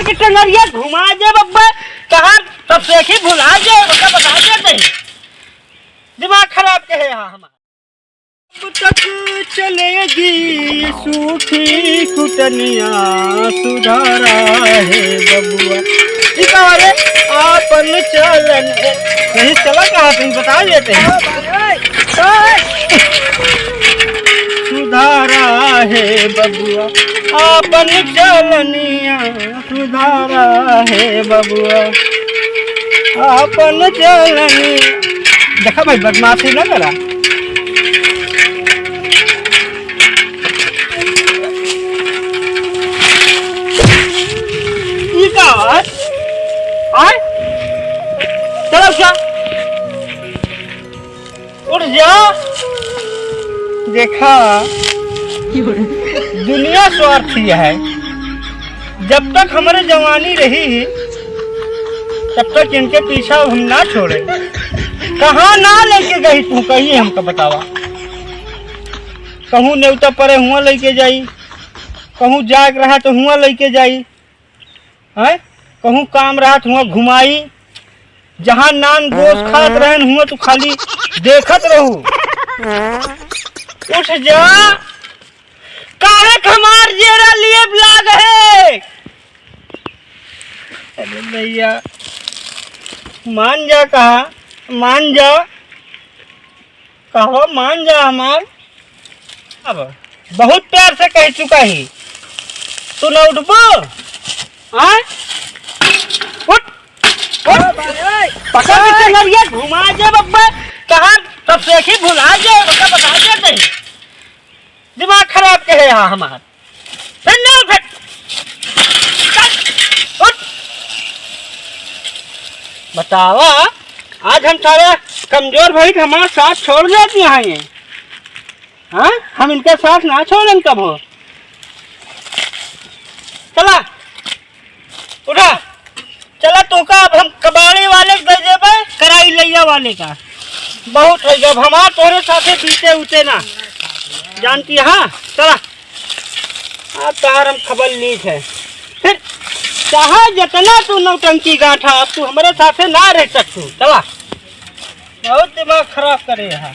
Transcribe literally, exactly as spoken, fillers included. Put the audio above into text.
कि टंगरिया घुमा दे बब्बा, कहाँ तब से ही भुला दे, बता, बता दे नहीं। दिमाग खराब के है यहाँ हमारा। अब तक चलेगी सूखी कुटनिया, सुधारा है बबुआ। ई का रे? आपन चलन है। नहीं चला कहाँ तुम बता देते हैं। सुधारा है बबुआ, आपन चलनिया। सुधारा है बबुआ, आपन चलनी। देखा भाई, बदमाशी ना करा। ई का आवाज? आय? चलो क्या? उठ जा। देखा, दुनिया स्वार्थी है। जब तक हमरे जवानी रही, तब तक इनके पीछा हम ना छोड़े। कहाँ ना लेके गई तू, कहीं हमका बतावा। कहूँ नेवता परे हुआ लेके जाई, कहूँ जाग रहा तो हुआ लेके जाई। हैं? कहूँ काम रहत हुआ घुमाई, जहाँ नान गोस खात रहन हुआ तू खाली देखत रहू। उठ जा, काहे क हमार जेरा लिए लाग है? अरे भैया, मान जा कहा, मान जा। कहवा मान जा हमार। अब बहुत प्यार से कह चुका ही, तू न उठबो? हाँ? उठ, उठ। पकड़ के टंगरिया घुमा दे बब्बा, कहाँ तब से ही भुला दे, बता, बता दे नहीं। दिमाग खराब के है यहाँ हमार। फिर ना उठे। चल, उठ। बतावा, आज हम सारा कमजोर भाई के हमारा साथ छोड़ देती हैं ये। हाँ, हम इनका साथ ना छोड़न कबो। चला, उठा। चला, तोका अब हम कबाड़ी वाले के दे देबे, कराई लैया वाले का। बहुत है, जब हमार तोहरे साथे बीते उते ना। जानती है, हाँ? चला। अब तोहार हम खबर लीत है। फिर चाहे जितना तू नौटंकी गांठा, अब तू हमरे साथे ना रह सकतू। चला। बहुत दिमाग खराब करे है।